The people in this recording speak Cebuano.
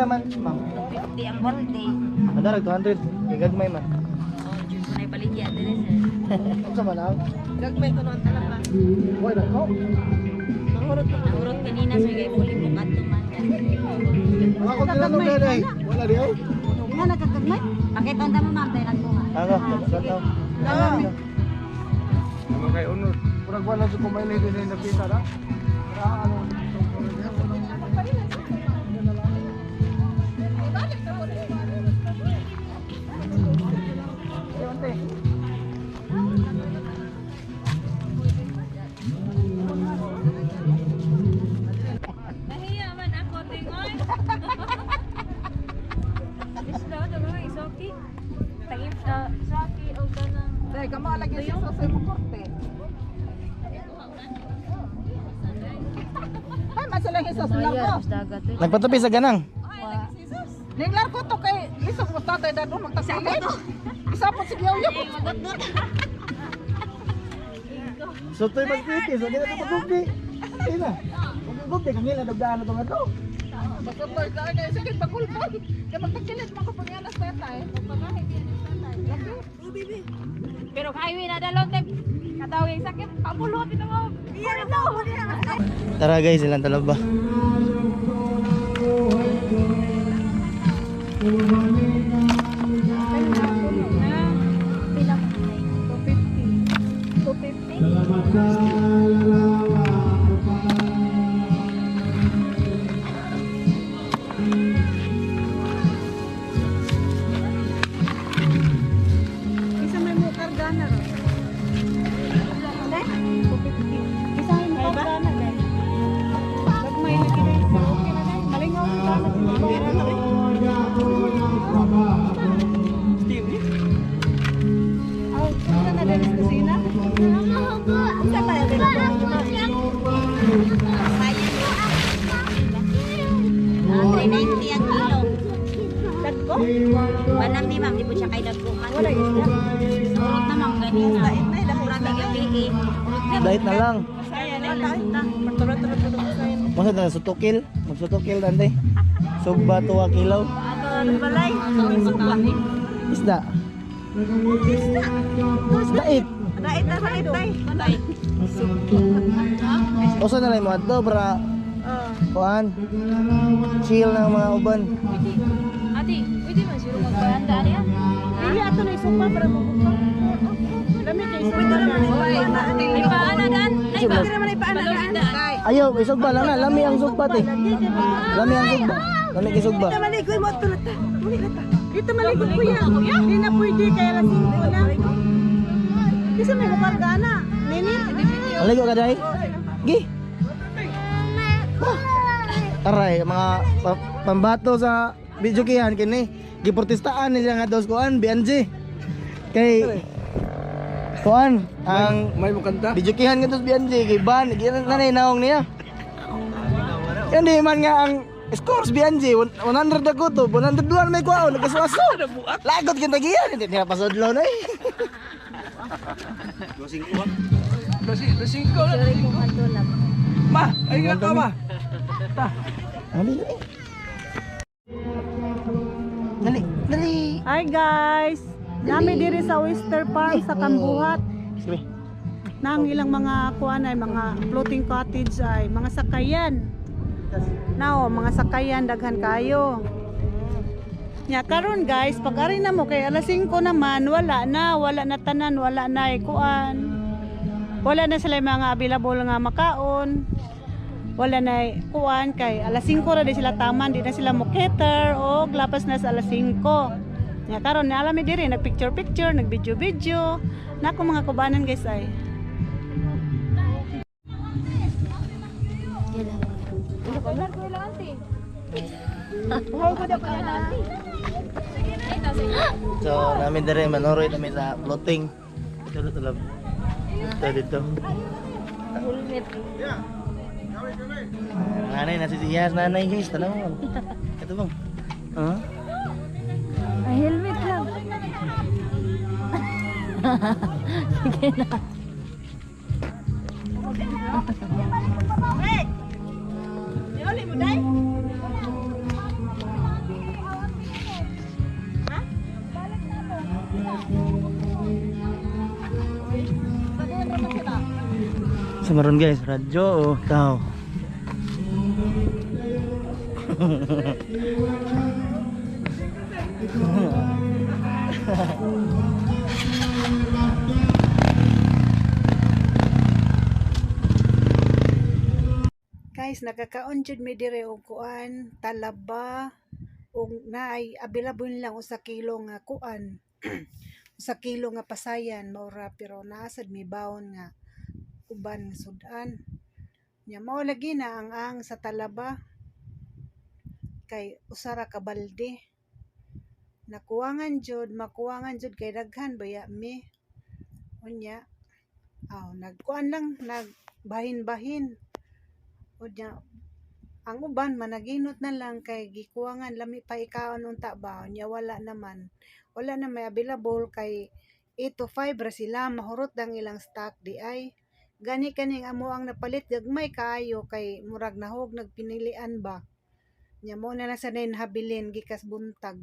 pila man, ma'am? 50 ang balde. Madarag 200. Kay gagmay man. Oh, jud ko na ibaligya diri, sir. Unsa man ang? Gagmay ko noon talaba. Why na ko? Nangurot kanina sir kay fully book adto man. Ako tinanong kay day. Wala diyo. Nga nagkagmay? Pakita mo, ma'am, dahil nagkuha. Ano? Ano? Ano kay unod? Murag wala sa kumain din na napita na. Para ano. Nahiya man ako tingoy. Isla do mo isoki. Tangip isoki og kanang Dahil kamo lagi siya sa sa imong korte. Ay, masalang isa sa larko. Nagpatupi sa ganang. Ning larko to kay lisod mo tatay dado magtasilid. Isapot si Giyaw. Sutoy magpiti, so di na ito pagugdi. Ay na. Pagugdi, kangila, dagdaan na itong ato. Basta to kay kay sige pagulpon. Kay magtagilid man ko pangyanas tatay. Pero highway na dalon te. Katawag yung sakit, pabulot ito mo. Tara guys, ilang talaba. Pila 250. 250. Isa may mo karga na ro. 250. Isa may mo karga na dai. Gagmay na kini. Okay na dai. Malingaw ang gana sila. Aw, unsa na dai sa kusina? Unsa pa dai? Ah, 390 ang kilo. Dagko? Banam ni ma'am, di po siya kay dagko man. Wala isda. Urot na ma'am ganina. Murag gabi eh. Urot na. Dahit na lang. Saya na na. Patulo-tulo saya. Masa na sutukil, magsutukil dante. Sugba tuwa kilaw. Ato ano balay? Sugba. Isda. Dait. Dait na dait dai. Usa na lang mo adto para Oh. kuan. Chill na ang mga uban. Ate, pwede man siguro magpahanda niya. Dili ato na isugba para mo buka. Lami kay isugba na. Ay paana daan. Ay Pwede naman ay paana daan. Ayaw, isugba lang na. Lami ang sugba te. Lami ang sugba. Lami kay sugba. Dito maligoy mo ato na ta. Muli na ta. Dito maligoy kuya. Di na pwede kay alas 5 na. Kasi may mukarga na. Nini. Maligo ka dai? Gi. Ah. Aray, mga pambato sa videokihan kini. Giprotestaan nila nga daw sa kuan BNG. Kay kuan ang May mukanta. videokihan nga daw sa BNG kay ban nanay naong niya. Hindi man nga ang scores BNG 100 ako to 101 may kuwaon nagkaswaso. Lagot kita giyan hindi niya pasudlo na eh. Lasing ko na. Ma, ay nga ka ma. Dali, dali. Dali, dali. Hi guys. Nami diri sa Oyster Farm sa Kambuhat. Sige. Nang ilang mga kuan ay mga floating cottage ay mga sakayan. Nao, mga sakayan daghan kayo. Nya karon guys, pag ari na mo kay alas 5 naman wala na tanan, wala na ay kuan. Wala na sila yung mga available nga makaon. Wala na ay kuan kay alas 5 ra di sila taman, di na sila mo cater o lapas na sa alas 5. Nya karon na alam mi diri nag picture picture, nag video video. Nako mga kubanan guys ay. So, namin dere manoroy kami sa floating. Ito na tulab. Ito dito. Helmet. Nanay, nasi siyas nanay guys, tanaw mo. Ito bang? Huh? Ay, helmet lang. Sige na. Hey! Niuli mo dai? Sa maron, guys, radyo o tao. Guys, nakakaon jud mi dire og kuan, talaba ug naay available lang usa kilo nga kuan. 1 kilo nga pasayan maura, pero naa sad mi baon nga uban nga sudan. Nya mao lagi na ang sa talaba kay usa ra ka balde. Nakuwangan jud, makuwangan jud kay daghan baya mi. Unya, aw, nagkuan lang, nagbahin-bahin. Unya ang uban managinot na lang kay gikuwangan, lami pa ikaon unta ba. Unya wala naman, wala na may available kay 8 to 5 ra sila mahurot ang ilang stock di ay. Gani kaning amo ang napalit gagmay kaayo kay murag nahog nagpinilian ba. Nya mo na lang sa habilin gikas buntag.